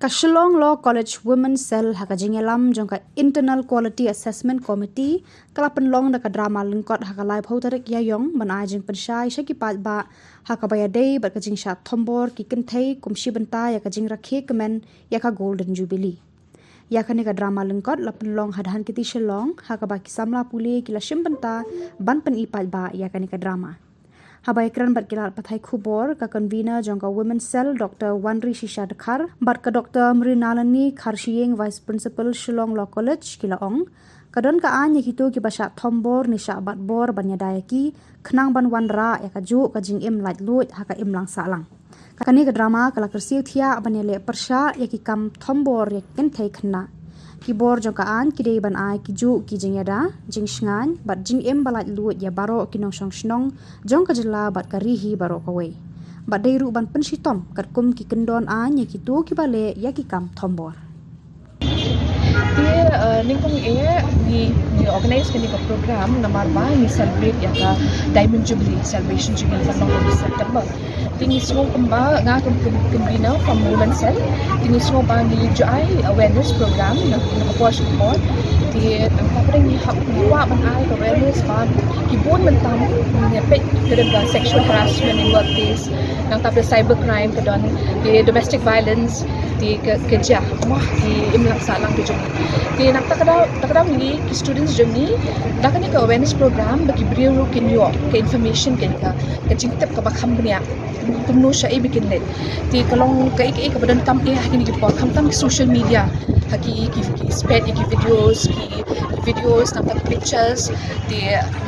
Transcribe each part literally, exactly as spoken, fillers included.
Ka Shillong Law College Women's Cell ha ka jingïalam jong ka Internal Quality Assessment Committee ka la pynlong da ka drama lyngkot ha ka laiphew tarik Ïaïong ban ai jingpynshai sha ki paidbah ha kaba ïadei bad ka jingshah thombor ki kynthei kum shi bynta ïa ka jingrakhe kmen ïa ka Golden Jubilee. Ïa kane ka drama lyngkot la pynlong ha Dhankheti Shillong ha kaba ki samla pule ki la shim bynta ban pyni paidbah ïa kane ka drama. Haba ïakren bad ki lad pathai khubor, ka convener jong ka Women's Cell, Doctor Wanri Shisha Dkhar, bad ka Doctor Mrinalini Kharshiing, Vice Principal, Shillong Law College, ki la ong, ka don ka aiñ ïa kito kiba shah thombor ne shah batbor ban ïada ïa ki, khnang ban wanrah ïa kajuh ka jingim laitluid ha ka imlang sahlang. Kane ka drama ka la kyrsiew thiah ban ïaleh pyrshah ïa ki kam thombor ïa ki kynthei khynnah. Ki bor jong ka aiñ ki dei ban ai kijuh ki jingïada, jingshngaiñ bad jingim ba laitluid ïa baroh ki nongshong shnong jong ka jylla bad ka ri hi baroh kawei. Bad dei ruh ban pynshitom katkum ki kyndon aiñ ïa kito kiba leh ïa ki kam thombor. Te, eh, nyngkong eh ngi, ngi organize kane ka program namar ba ngi celebrate ïa ka Diamond Jubilee, celebration Jubilee ka long ha September. Te ngi sngew kumba nga kum, kum convener from Women Cell, te ngi sngew ba ngi ju ai awareness program na, na ka por sha ka por. Te nangta pat ngi hap, ngi kwah ban ai awareness ba ki bun mynta ngi peit ka don ka sexual harassment in workplace, nangta pat cyber crime ka don, te domestic violence, te ka, ka jia, mo, ki imlang sahlang ka jong ngi. Te nangta ka daw, ta ka daw ngi, ki students jong ngi, da kane ka awareness program ba ki briew ruh kin ïoh ka information, ka, ka, ka jingtip kaba kham bniah. Kumno shaei ba kin leh. Te ka long kaei kaei kaba donkam eh ha kine ki por, khamtam ki social media, ha ki, ki, ki spet ïa ki videos, ki videos, nangta ki pictures. Te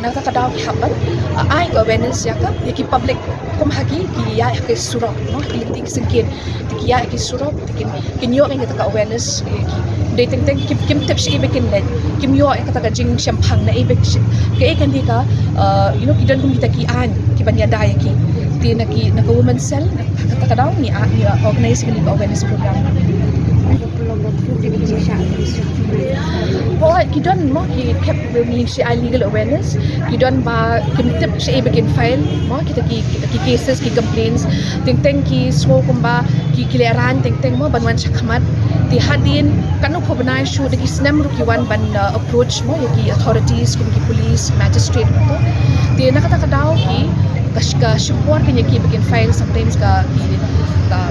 nangta ka daw ki hap ban, ah, ai ka awareness ïa ka, ïa ki public, kum ha ki, ki ïaid ha ki surok, no, ki lynti ki syngkien. Te ki ïaid ha ki surok, te kin, kin ïoh ïa kata ka awareness, eh, ki. Dei teng teng kim, kim tip shaei ba kin leh, kim ïoh ïa kata ka jingshemphang naei ba shi-, kaei kane ka, uh, you know, ki don kum kita ki aiñ kiban ïada ïa ki. Te na ki, na ka Women Cell, kata ka daw ngi, ah, ngi organize kane ka awareness program. Hooid, ki don mo, ki khep ngi shi ai legal awareness, ki don ba kim tip shaei ba kin file mo, kita ki, kita ki cases, ki complaints. Teng teng ki sngew kumba ki, ki lehraiñ teng teng mo ban wan shakhmat. Te hadien katno phew bnai shuh da ki snem ruh ki wan ban, uh, approach mo ïa ki authorities kum ki police, magistrate kumto. Te na kata ka daw ki, ka sh-, ka shim por kin ïa ki ba kin file sometimes ka, ki, ka,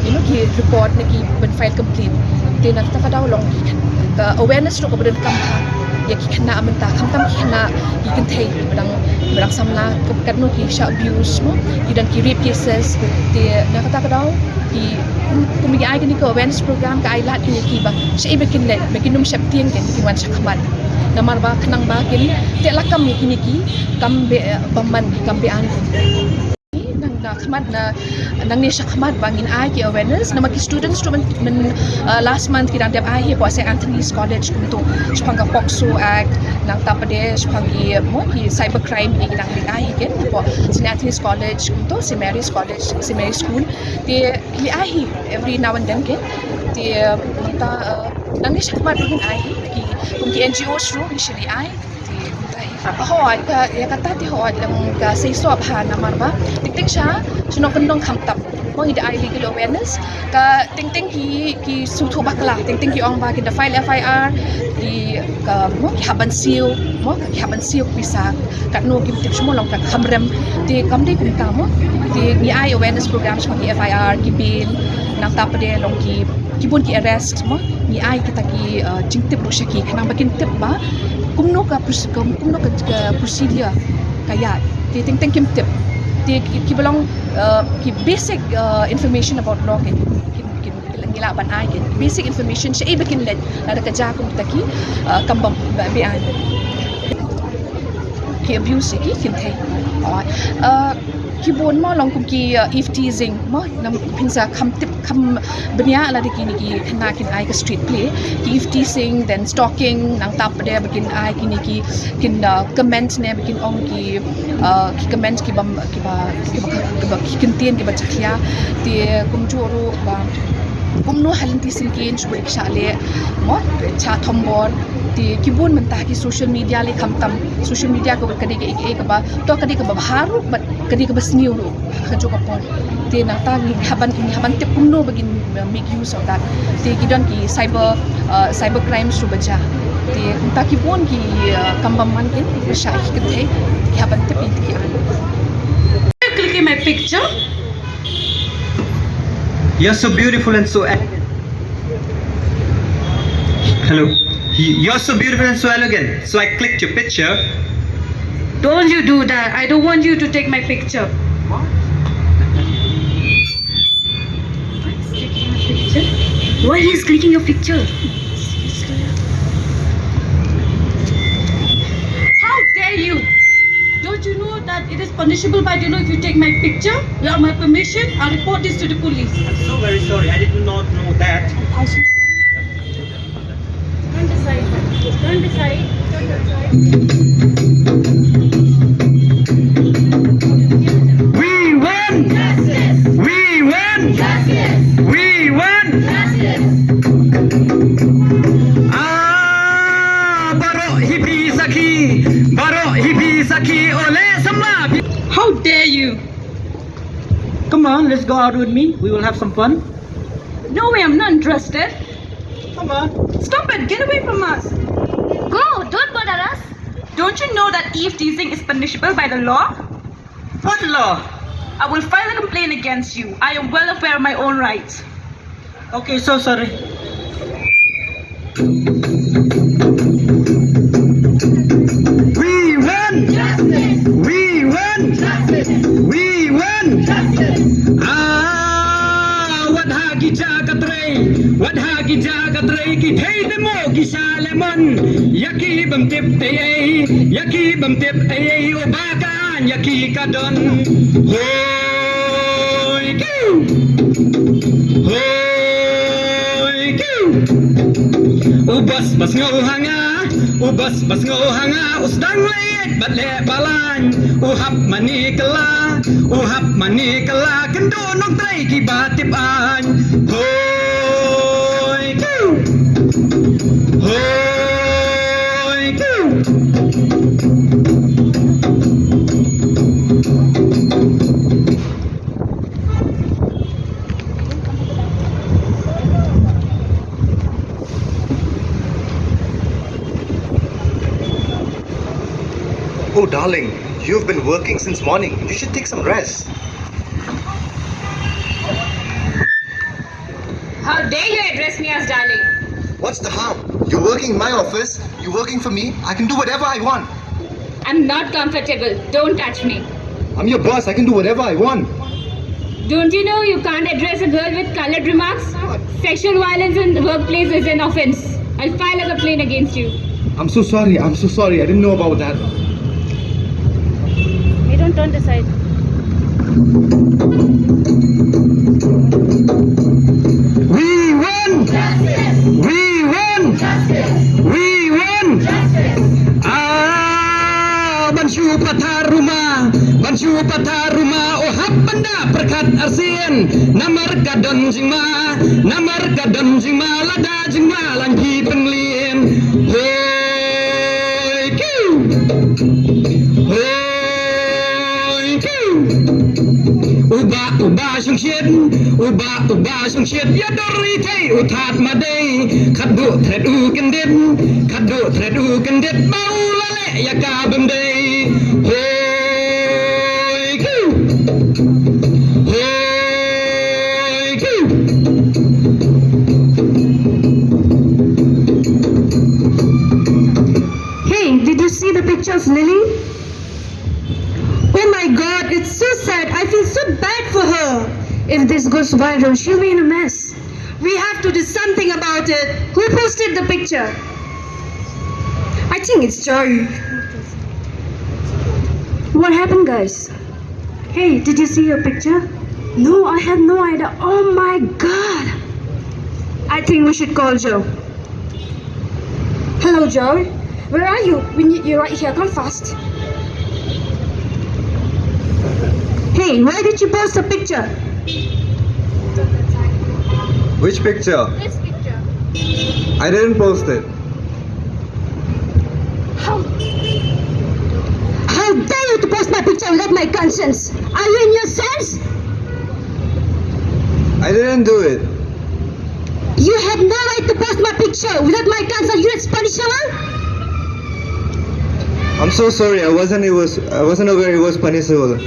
you know, ki report ne ki ban file complaint. Te na kata ka daw long ki, ka awareness ruh kaba donkam ha ïa ki khynnah mynta, khamtam ki khynnah, ki kynthei ba dang, ba dang samla, ka, katno ki shah abuse mo, ki don ki rape cases. Te na kata ka daw ki, kum, kum ngi ai kane ka awareness program ka ai lad kine ki ba shaei ba kin leh, ba kin ym sheptieng, kin, kin wan shakhmat. Namar ba khnang ba kin teh lakam ïa kine ki kam be, bymman, ki kam be-aiñ. Nang, na khmat na, nangne shakhmat ba ngin ai ki awareness, namar ki students ruh myn, myn, uh, last month ki dang dep ai hi hapoh Saint Anthony's College kumto, shaphang ka POCSO Act, nangta pat de shaphang ki, mo, ki cyber crime ki dang ai hi kin, hapoh Saint Anthony's College kumto, Saint Mary's College, Saint Mary's School. Te ki ai hi every now and then kin. Te, um, nangta, uh, nangne shakhmat ba ngin ai hi, ki, kum ki N G Os ruh ngi shim ai. Hooid, ka, ïa kata te hooid, long ka seisoh bha namar ba teng teng sha shnong kyndong khamtam. Mo, ngi da ai legal awareness, ka teng teng ki, ki sngewthuh bakla, teng teng ki ong ba ki da file F I R, ki, ka, mo, ki hap ban siew, mo, ki hap ban siew pisa, katno kim tip shuh mo, long ka kham rem. Te kam dei kumta mo, te ngi ai awareness program sha ki F I R, ki bail, nangta pat de long ki, ki bun ki arrest mo, ngi ai kita ki, uh, jingtip ruh sha ki, khnang ba kin tip ba kumno ka proce-, kum-, kumno ka, ka procedure ka ïaid. Te teng teng kim tip. Te ki, kiba long, uh, ki basic, uh, information about law kin, kin, kin, kin ngi lah ban ai kin. Basic information shaei ba kin leh lada ka jia kum kita ki, uh, kam ba, ba, be-aiñ. Ki abuse ïa ki kynthei. Uh, ki bun mo long kum ki, uh, eve teasing mo, nam pynsa kham tip kham bniah lada kine ki khynnah kin ai ka street play. Ki eve teasing, then stalking, nangta pat de ba kin ai kine ki, kin, uh, comment ne ba kin ong ki, uh, ki comment kiba, kiba, kiba, kiba ki kyntien kiba jakhlia. Te kumjuh ruh ba Kumno ha lynti syngkien shu ba ki shah leh, mo, shah thombor. Te ki bun mynta ki social media leh, khamtam social media ka, ka dei ka, ka, kaba, to ka dei kaba bha ruh, bad ka dei kaba sniew ruh ha kajuh ka por. Te nangta ngi hap ban, ngi hap ban tip kumno ba ngin, uh, make use of that. Te ki don ki cyber, uh, cyber crime shu ba jia. Te nangta ki bun ki, uh, kam bymman ki pyrshah ki kynthei, ki hap ban tip ïa ki. Clicking my picture. You're so beautiful and so elegant. Hello. Y-, you're so beautiful and so elegant. So I clicked your picture. Don't you do that. I don't want you to take my picture. What? Why is clicking your picture? Why he's clicking your picture? How dare you? Don't you know that it is punishable by the law if you take my picture without my permission? I'll report this to the police. I'm so very sorry. I did not know that. Don't decide. Don't decide. Don't decide. We want justice. We want justice. We want justice. Ah, baroh hi phi sakhi, baroh hi phi sakhi, ole samla. How dare you? Come on, let's go out with me. We will have some fun. No way, I'm not interested. Come on. Stop it, get away from us. Go, don't bother us. Don't you know that eve teasing is punishable by the law? What law? I will file a complaint against you. I am well aware of my own rights. Okay, so sorry. We want justice. We want justice. We want justice. Ah, wat ha ki jaka trei, wat ha ki jaka trei, ki thei demo ki sha lemon. Ïa ki bym tip ei ei, ïa ki bym tip ei ei, u ba ka aiñ ïa ki ka don. Hoi kiu. Hoi kiu. U bos ba sngew ha nga, u bos ba sngew ha nga, u sdang leit bad leh balang. U hap mane kylla, u hap mane kylla, kynduh nongtrei kiba tip aiñ. Hoi kiu. Hoi kiu. Oh, darling, you've been working since morning. You should take some rest. How dare you address me as darling? What's the harm? You're working in my office, you're working for me. I can do whatever I want. I'm not comfortable. Don't touch me. I'm your boss. I can do whatever I want. Don't you know you can't address a girl with colored remarks? What? Sexual violence in the workplace is an offense. I'll file a complaint against you. I'm so sorry. I'm so sorry. I didn't know about that. Hey, don't turn this side. We want justice. We want justice. We want justice. Ah, ban shu pathar ruma, ban shu pathar ruma, u hap ban da pyrkhat arsien. Namar ka don jingma, namar ka don jingma, lada jingma lain phi pynlien. Hoi kiu. Hoi kiu. U ba, u ba shongshit, u ba, u ba shongshit, ïa dor i thei u thad ma dei. Khatduh thret u kyndit, khatduh thret u kyndit, ba u la leh ïa ka bym dei. Hoi kiu. Hoi kiu. Hey, did you see the picture of Lily? Oh my God, it's so sad. I feel so bad for her. If this goes viral, she'll be in a mess. We have to do something about it. Who posted the picture? I think it's Joy. What happened, guys? Hey, did you see your picture? No, I had no idea. Oh my God. I think we should call Joe. Hello, Joe. Where are you? We need you right here. Come fast. Hey, why did you post a picture? Which picture? This picture. I didn't post it. How? How dare you to post my picture without my consent? Are you in your sense? I didn't do it. You had no right to post my picture without my consent. You are punishable. I'm so sorry. I wasn't. It was. I wasn't aware it was punishable.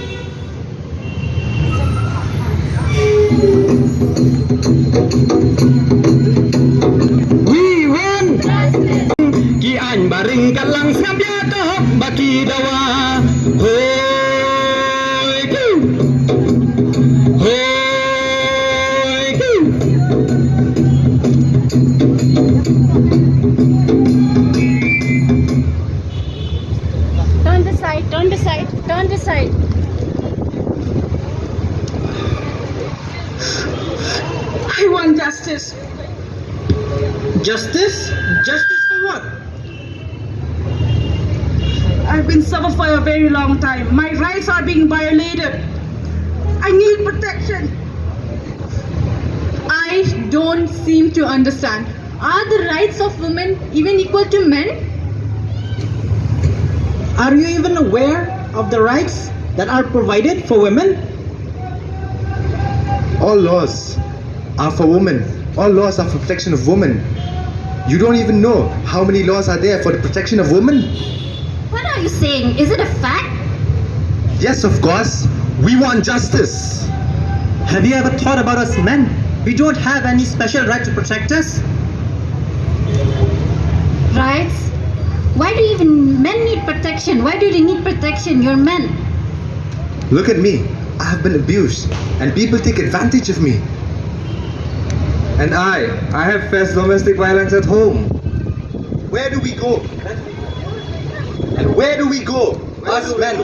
We want justice. Ki aiñ ba ryngkat lang sngap ïa ka hok ba ki dawa. Hoi kiu. Hoi kiu. Turn this side, turn this side, turn this side. I want justice. Justice? Justice for what? I've been suffer for a very long time. My rights are being violated. I need protection. I don't seem to understand. Are the rights of women even equal to men? Are you even aware of the rights that are provided for women? All laws are for women. All laws are for protection of women. You don't even know how many laws are there for the protection of women. What are you saying? Is it a fact? Yes, of course. We want justice. Have you ever thought about us men? We don't have any special right to protect us. Rights? Why do even men need protection? Why do they need protection? You're men. Look at me. I have been abused, and people take advantage of me. And I, I have faced domestic violence at home. Where do we go? And where do we go? Us men.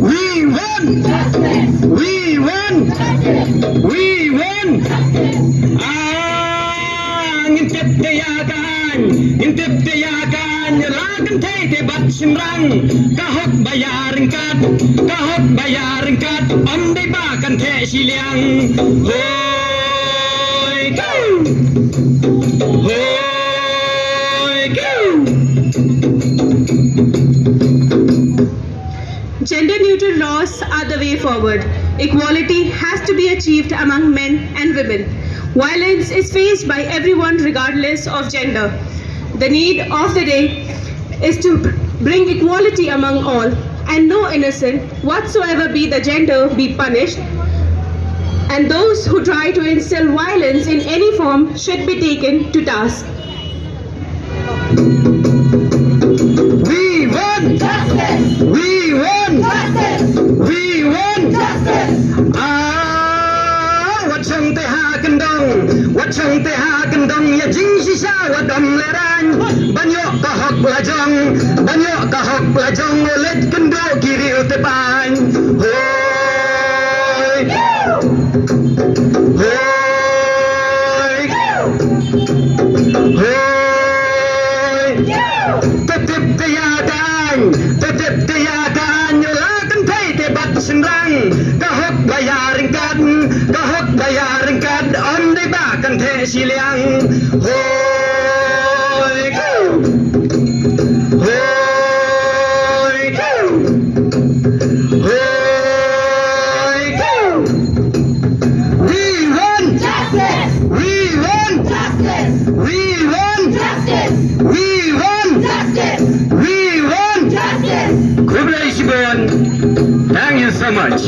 We win! Justice! We win! Justice! We win! Justice! Ah, ngin tip te ïa ka aiñ, ngin tip te ïa ka aiñ, la kynthei te bad shynrang. Ka hok ba ïa ryngkat, ka hok ba ïa ryngkat, ym dei ba kan theh shiliang. Hoi kiu. Hoi kiu. Gender neutral laws are the way forward. Equality has to be achieved among men and women. Violence is faced by everyone regardless of gender. The need of the day is to bring equality among all, and no innocent, whatsoever be the gender, be punished, and those who try to instill violence in any form should be taken to task. We want justice! We want justice! We want justice! Ah, wat shong te ha kyndong, wat shong te ha kyndong, ïa jingshisha wat ym lehraiñ. Ban ïoh ka hok la jong, ban ïoh ka hok la jong, u leit kynduh ki riew tip aiñ. Hoi! Hoi! Hoi! Te tip te ïa ka aiñ, te tip te ïa ka aiñ, la kynthei te bad shynrang. Ka hok ba ïa ryngkat, ka hok ba ïa ryngkat, ym dei ba kan theh shiliang. Hoi kiu. Hoi kiu. Hoi kiu. We want justice. We want justice. We want justice. We want justice. We want justice. Khublei shibun. Thank you so much.